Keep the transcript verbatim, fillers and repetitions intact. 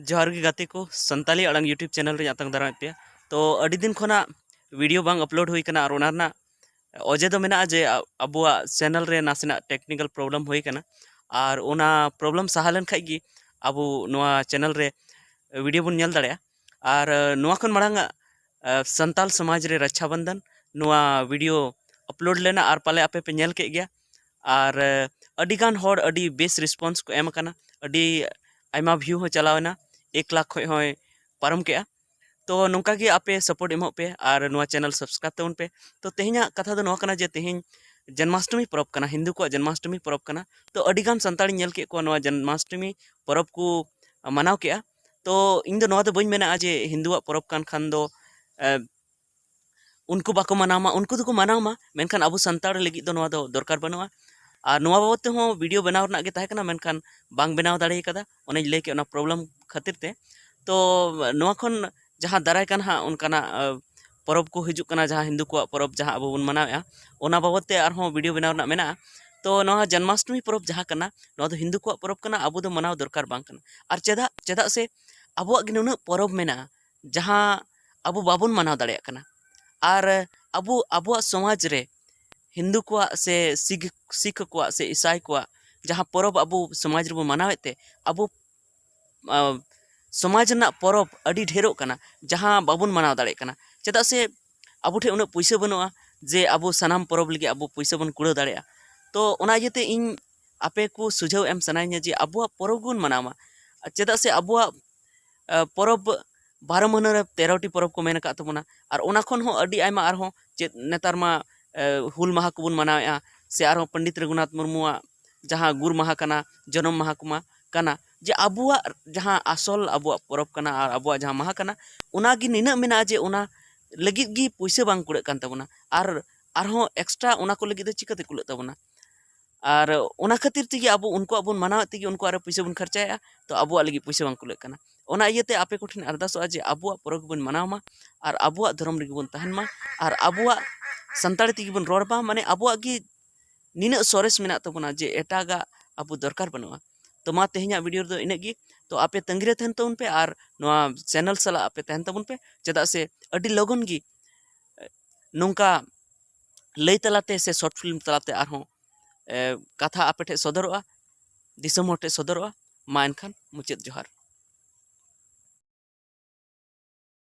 ᱡᱚᱦᱟᱨ ᱜᱮ ᱜᱟᱛᱮ ᱠᱚ, ᱥᱟᱱᱛᱟᱞᱤ ᱟᱲᱟᱝ YouTube ᱪᱮᱱᱮᱞ ᱨᱮᱧ ᱟᱛᱟᱝ ᱫᱟᱨᱟᱢᱮᱫ ᱯᱮᱭᱟ᱾ ᱛᱚ, ᱟᱹᱰᱤ ᱫᱤᱱ ᱠᱷᱚᱱᱟᱜ ᱵᱷᱤᱰᱤᱭᱳ ᱵᱟᱝ ᱟᱯᱞᱳᱰ ᱦᱩᱭ ᱠᱟᱱᱟ, ᱟᱨ ᱚᱱᱟ ᱨᱮᱱᱟᱜ ᱚᱡᱮ ᱫᱚ ᱢᱮᱱᱟᱜᱼᱟ ᱡᱮ ᱟ-, ᱟᱵᱚᱣᱟᱜ ᱪᱮᱱᱮᱞ ᱨᱮ ᱱᱟᱥᱮᱱᱟᱜ ᱴᱮᱠᱱᱤᱠᱮᱞ ᱯᱨᱚᱵᱞᱮᱢ ᱦᱩᱭ ᱠᱟᱱᱟ, ᱟᱨ ᱚᱱᱟ ᱯᱨᱚᱵᱞᱮᱢ ᱥᱟᱦᱟ ᱞᱮᱱ ᱠᱷᱟᱡ ᱜᱮ ᱟᱵᱚ ᱱᱚᱣᱟ ᱪᱮᱱᱮᱞ ᱨᱮ ᱵᱷᱤᱰᱤᱭᱳ ᱵᱚᱱ ᱧᱮᱞ ᱫᱟᱲᱮᱭᱟᱜᱼᱟ᱾ ᱟᱨ, ᱟ, ᱱᱚᱣᱟ ᱠᱷᱚᱱ ᱢᱟᱲᱟᱝ, ᱟ, ᱥᱟᱱᱛᱟᱞ ᱥᱚᱢᱟᱡᱽ ᱨᱮ ᱨᱟᱠᱷᱟ ᱵᱚᱱᱫᱷᱚᱱ ᱱᱚᱣᱟ ᱵᱷᱤᱰᱤᱭᱳ ᱟᱯᱞᱳᱰ ᱞᱮᱱᱟ, ᱟᱨ ᱯᱟᱞᱮ ᱟᱯᱮ ᱯᱮ ᱧᱮᱞ ᱠᱮᱫ ᱜᱮᱭᱟ᱾ ᱟᱨ, ᱟ, ᱟᱹᱰᱤ ᱜᱟᱱ ᱦᱚᱲ ᱟᱹᱰᱤ ᱵᱮᱥ ᱨᱮᱥᱯᱚᱱᱥ ᱠᱚ ᱮᱢ ᱟᱠᱟᱱᱟ, ᱟᱹᱰᱤ ᱟᱭᱢᱟ ᱵᱷᱤᱭᱩ ᱦᱚᱸ ᱪᱟᱞᱟᱣ ᱮᱱᱟ, ᱮᱠ ᱞᱟᱠᱷ ᱠᱷᱚᱡ ᱦᱚᱸᱭ ᱯᱟᱨᱚᱢ ᱠᱮᱜᱼᱟ᱾ ᱛᱚ, ᱱᱚᱝᱠᱟ ᱜᱮ ᱟᱯᱮ ᱥᱟᱯᱳᱨᱴ ᱮᱢᱚᱜ ᱯᱮ ᱟᱨ ᱱᱚᱣᱟ ᱪᱮᱱᱮᱞ ᱥᱟᱵᱥᱠᱨᱟᱭᱤᱵ ᱛᱟᱵᱚᱱ ᱯᱮ᱾ ᱛᱚ, ᱛᱮᱦᱮᱧᱟᱜ ᱠᱟᱛᱷᱟ ᱫᱚ ᱱᱚᱣᱟ ᱠᱟᱱᱟ ᱡᱮ ᱛᱮᱦᱮᱧ ᱡᱚᱱᱢᱟᱥᱴᱚᱢᱤ ᱯᱚᱨᱚᱵᱽ ᱠᱟᱱᱟ, ᱦᱤᱱᱫᱩ ᱠᱚᱣᱟᱜ ᱡᱚᱱᱢᱟᱥᱴᱚᱢᱤ ᱯᱚᱨᱚᱵᱽ ᱠᱟᱱᱟ᱾ ᱛᱚ, ᱟᱹᱰᱤ ᱜᱟᱱ ᱥᱟᱱᱛᱟᱲᱤᱧ ᱧᱮᱞ ᱠᱮᱫ ᱠᱚᱣᱟ ᱱᱚᱣᱟ ᱡᱚᱱᱢᱟᱥᱴᱚᱢᱤ ᱯᱚᱨᱚᱵᱽ ᱠᱚ ᱢᱟᱱᱟᱣ ᱠᱮᱜᱼᱟ᱾ ᱛᱚ, ᱤᱧ ᱫᱚ ᱱᱚᱣᱟ ᱫᱚ ᱵᱟᱹᱧ ᱢᱮᱱᱟ ᱡᱮ ᱦᱤᱱᱫᱩᱣᱟᱜ ᱯᱚᱨᱚᱵᱽ ᱠᱟᱱ ᱠᱷᱟᱱ ᱫᱚ, ᱮ, ᱩᱱᱠᱩ ᱵᱟᱠᱚ ᱢᱟᱱᱟᱣ ᱢᱟ, ᱩᱱᱠᱩ ᱫᱚᱠᱚ ᱢᱟᱱᱟᱣ ᱢᱟ, ᱢᱮᱱᱠᱷᱟᱱ ᱟᱵᱚ ᱥᱟᱱᱛᱟᱲ ᱞᱟᱹᱜᱤᱫ ᱫᱚ ᱱᱚᱣᱟ ᱫᱚ ᱫᱚᱨᱠᱟᱨ ᱵᱟᱹᱱᱩᱜᱼᱟ᱾ ᱟᱨ ᱱᱚᱣᱟ ᱵᱟᱵᱚᱫ ᱛᱮᱦᱚᱸ ᱵᱷᱤᱰᱤᱭᱳ ᱵᱮᱱᱟᱣ ᱨᱮᱱᱟᱜ ᱜᱮ ᱛᱟᱦᱮᱸ ᱠᱟᱱᱟ, ᱢᱮᱱᱠᱷᱟᱱ ᱵᱟᱝ ᱵᱮᱱᱟᱣ ᱫᱟᱲᱮ ᱠᱟᱫᱟ, ᱚᱱᱮᱧ ᱞᱟᱹᱭ ᱠᱮᱫ ᱚᱱᱟ ᱯᱨᱚᱵᱞᱮᱢ ᱠᱷᱟᱹᱛᱤᱨ ᱛᱮ᱾ ᱛᱚ, ᱱᱚᱣᱟ ᱠᱷᱚᱱ ᱡᱟᱦᱟᱸ ᱫᱟᱨᱟᱭ ᱠᱟᱱ ᱦᱟᱸᱜ ᱚᱱᱠᱟᱱᱟᱜ, ᱟ, ᱯᱚᱨᱚᱵᱽ ᱠᱚ ᱦᱤᱡᱩᱜ ᱠᱟᱱᱟ, ᱡᱟᱦᱟᱸ ᱦᱤᱱᱫᱩ ᱠᱚᱣᱟᱜ ᱯᱚᱨᱚᱵᱽ ᱡᱟᱦᱟᱸ ᱟᱵᱚ ᱵᱚᱱ ᱢᱟᱱᱟᱣᱮᱫᱼᱟ, ᱚᱱᱟ ᱵᱟᱵᱚᱫ ᱛᱮ ᱟᱨᱦᱚᱸ ᱵᱷᱤᱰᱤᱭᱳ ᱵᱮᱱᱟᱣ ᱨᱮᱱᱟᱜ ᱢᱮᱱᱟᱜᱼᱟ᱾ ᱛᱚ, ᱱᱚᱣᱟ ᱡᱚᱱᱢᱟᱥᱴᱚᱢᱤ ᱯᱚᱨᱚᱵᱽ ᱡᱟᱦᱟᱸ ᱠᱟᱱᱟ, ᱱᱚᱣᱟ ᱫᱚ ᱦᱤᱱᱫᱩ ᱠᱚᱣᱟᱜ ᱯᱚᱨᱚᱵᱽ ᱠᱟᱱᱟ, ᱟᱵᱚ ᱫᱚ ᱢᱟᱱᱟᱣ ᱫᱚᱨᱠᱟᱨ ᱵᱟᱝ ᱠᱟᱱᱟ᱾ ᱟᱨ ᱪᱮᱫᱟᱜ, ᱪᱮᱫᱟᱜ ᱥᱮ ᱟᱵᱚᱣᱟᱜ ᱜᱮ ᱱᱩᱱᱟᱹᱜ ᱯᱚᱨᱚᱵᱽ ᱢᱮᱱᱟᱜᱼᱟ, ᱡᱟᱦᱟᱸ ᱟᱵᱚ ᱵᱟᱵᱚᱱ ᱢᱟᱱᱟᱣ ᱫᱟᱲᱮᱭᱟᱜ ᱠᱟᱱᱟ᱾ ᱟᱨ ᱟᱵᱚ, ᱟᱵᱚᱣᱟᱜ ᱥᱚᱢᱟᱡᱽ ᱨᱮ ᱦᱤᱱᱫᱩ ᱠᱚᱣᱟᱜ ᱥᱮ ᱥᱤᱠᱷ, ᱥᱤᱠᱷ ᱠᱚᱣᱟᱜ ᱥᱮ ᱤᱥᱟᱭ ᱠᱚᱣᱟᱜ ᱡᱟᱦᱟᱸ ᱯᱚᱨᱚᱵᱽ ᱟᱵᱚ ᱥᱚᱢᱟᱡᱽ ᱨᱮᱵᱚ ᱢᱟᱱᱟᱣᱮᱫ ᱛᱮ, ᱟᱵᱚ, ᱟ, ᱥᱚᱢᱟᱡᱽ ᱨᱮᱱᱟᱜ ᱯᱚᱨᱚᱵᱽ ᱟᱹᱰᱤ ᱰᱷᱮᱨᱚᱜ ᱠᱟᱱᱟ, ᱡᱟᱦᱟᱸ ᱵᱟᱵᱚᱱ ᱢᱟᱱᱟᱣ ᱫᱟᱲᱮᱭᱟᱜ ᱠᱟᱱᱟ᱾ ᱪᱮᱫᱟᱜ ᱥᱮ ᱟᱵᱚ ᱴᱷᱮᱱ ᱩᱱᱟᱹᱜ ᱯᱩᱭᱥᱟᱹ ᱵᱟᱹᱱᱩᱜᱼᱟ ᱡᱮ ᱟᱵᱚ ᱥᱟᱱᱟᱢ ᱯᱚᱨᱚᱵᱽ ᱞᱟᱹᱜᱤᱫ ᱟᱵᱚ ᱯᱩᱭᱥᱟᱹ ᱵᱚᱱ ᱠᱩᱲᱟᱹᱣ ᱫᱟᱲᱮᱭᱟᱜᱼᱟ᱾ ᱛᱚ, ᱚᱱᱟ ᱤᱭᱟᱹᱛᱮ ᱤᱧ ᱟᱯᱮ ᱠᱚ ᱥᱩᱡᱷᱟᱹᱣ ᱮᱢ ᱥᱟᱱᱟᱧᱟ ᱡᱮ ᱟᱵᱚᱣᱟᱜ ᱯᱚᱨᱚᱵᱽ ᱵᱚᱱ ᱢᱟᱱᱟᱣ ᱢᱟ᱾ ᱪᱮᱫᱟᱜ ᱥᱮ ᱟᱵᱚᱣᱟᱜ, ᱟ, ᱯᱚᱨᱚᱵᱽ ᱵᱟᱨᱚ ᱢᱟᱹᱦᱱᱟᱹ ᱨᱮ ᱛᱮᱨᱚ ᱴᱤ ᱯᱚᱨᱚᱵᱽ ᱠᱚ ᱢᱮᱱ ᱟᱠᱟᱫ ᱛᱟᱵᱚᱱᱟ, ᱟᱨ ᱚᱱᱟ ᱠᱷᱚᱱ ᱦᱚᱸ ᱟᱹᱰᱤ ᱟᱭᱢᱟ ᱟᱨᱦᱚᱸ ᱪᱮᱫ ᱱᱮᱛᱟᱨ ᱢᱟ, ᱮ, ᱦᱩᱞ ᱢᱟᱦᱟ ᱠᱚᱵᱚᱱ ᱢᱟᱱᱟᱣᱮᱫᱼᱟ, ᱥᱮ ᱟᱨᱦᱚᱸ ᱯᱚᱱᱰᱤᱛ ᱨᱚᱜᱷᱩᱱᱟᱛᱷ ᱢᱩᱨᱢᱩᱣᱟᱜ ᱡᱟᱦᱟᱸ ᱜᱩᱨ ᱢᱟᱦᱟ ᱠᱟᱱᱟ, ᱡᱚᱱᱚᱢ ᱢᱟᱦᱟ ᱠᱚᱢᱟ ᱠᱟᱱᱟ, ᱡᱮ ᱟᱵᱚᱣᱟᱜ ᱡᱟᱦᱟᱸ ᱟᱥᱚᱞ ᱟᱵᱚᱣᱟᱜ ᱯᱚᱨᱚᱵᱽ ᱠᱟᱱᱟ ᱟᱨ ᱟᱵᱚᱣᱟᱜ ᱡᱟᱦᱟᱸ ᱢᱟᱦᱟ ᱠᱟᱱᱟ, ᱚᱱᱟ ᱜᱮ ᱱᱤᱱᱟᱹᱜ ᱢᱮᱱᱟᱜᱼᱟ ᱡᱮ ᱚᱱᱟ ᱞᱟᱹᱜᱤᱫ ᱜᱮ ᱯᱩᱭᱥᱟᱹ ᱵᱟᱝ ᱠᱩᱲᱟᱹᱜ ᱠᱟᱱ ᱛᱟᱵᱚᱱᱟ, ᱟᱨ ᱟᱨᱦᱚᱸ ᱮᱠᱥᱴᱨᱟ ᱚᱱᱟ ᱠᱚ ᱞᱟᱹᱜᱤᱫ ᱫᱚ ᱪᱤᱠᱟᱹᱛᱮ ᱠᱩᱞᱟᱹᱜ ᱛᱟᱵᱚᱱᱟ? ᱟᱨ ᱚᱱᱟ ᱠᱷᱟᱹᱛᱤᱨ ᱛᱮᱜᱮ ᱟᱵᱚ ᱩᱱᱠᱩᱣᱟᱜ ᱵᱚᱱ ᱢᱟᱱᱟᱣᱮᱫ ᱛᱮᱜᱮ ᱩᱱᱠᱩᱣᱟᱜ ᱨᱮ ᱯᱩᱭᱥᱟᱹ ᱵᱚᱱ ᱠᱷᱚᱨᱪᱟᱭᱮᱫᱼᱟ, ᱛᱚ ᱟᱵᱚᱣᱟᱜ ᱞᱟᱹᱜᱤᱫ ᱯᱩᱭᱥᱟᱹ ᱵᱟᱝ ᱠᱩᱞᱟᱹᱜ ᱠᱟᱱᱟ᱾ ᱚᱱᱟ ᱤᱭᱟᱹᱛᱮ ᱟᱯᱮ ᱠᱚᱴᱷᱮᱱ ᱟᱨᱫᱟᱥᱚᱜᱼᱟ ᱡᱮ ᱟᱵᱚᱣᱟᱜ ᱯᱚᱨᱚᱵᱽ ᱜᱮᱵᱚᱱ ᱢᱟᱱᱟᱣ ᱢᱟ ᱟᱨ ᱟᱵᱚᱣᱟᱜ ᱫᱷᱚᱨᱚᱢ ᱨᱮᱜᱮ ᱵᱚᱱ ᱛᱟᱦᱮᱱ ᱢᱟ, ᱟᱨ ᱟᱵᱚᱣᱟᱜ ᱥᱟᱱᱛᱟᱲᱤ ᱛᱮᱜᱮ ᱵᱚᱱ ᱨᱚᱲ ᱢᱟ, ᱢᱟᱱᱮ ᱟᱵᱚᱣᱟᱜ ᱜᱮ ᱱᱤᱱᱟᱹᱜ ᱥᱚᱨᱮᱥ ᱢᱮᱱᱟᱜ ᱛᱟᱵᱚᱱᱟ ᱡᱮ ᱮᱴᱟᱜᱟᱜ ᱟᱵᱚ ᱫᱚᱨᱠᱟᱨ ᱵᱟᱹᱱᱩᱜᱼᱟ᱾ ᱛᱚ ᱢᱟ ᱛᱮᱦᱮᱧᱟᱜ ᱵᱷᱤᱰᱤᱭᱳ ᱨᱮᱫᱚ ᱤᱱᱟᱹᱜ ᱜᱮ᱾ ᱛᱚ ᱟᱯᱮ ᱛᱟᱺᱜᱤ ᱨᱮ ᱛᱟᱦᱮᱱ ᱛᱟᱵᱚᱱ ᱯᱮ ᱟᱨ ᱱᱚᱣᱟ ᱪᱮᱱᱮᱞ ᱥᱟᱞᱟᱜ ᱟᱯᱮ ᱛᱟᱦᱮᱱ ᱛᱟᱵᱚᱱ ᱯᱮ, ᱪᱮᱫᱟᱜ ᱥᱮ ᱟᱹᱰᱤ ᱞᱚᱜᱚᱱ ᱜᱮ ᱱᱚᱝᱠᱟ ᱞᱟᱹᱭ ᱛᱟᱞᱟᱛᱮ ᱥᱮ ᱥᱚᱨᱴ ᱯᱷᱤᱞᱢ ᱛᱟᱞᱟᱛᱮ ᱟᱨᱦᱚᱸ ᱠᱟᱛᱷᱟ ᱟᱯᱮ ᱴᱷᱮᱱ ᱥᱚᱫᱚᱨᱚᱜᱼᱟ, ᱫᱤᱥᱚᱢ ᱦᱚᱲ ᱴᱷᱮᱱ ᱥᱚᱫᱚᱨᱚᱜᱼᱟ᱾ ᱢᱟ ᱮᱱᱠᱷᱟᱱ ᱢᱩᱪᱟᱹᱫ ᱡᱚᱦᱟᱨ᱾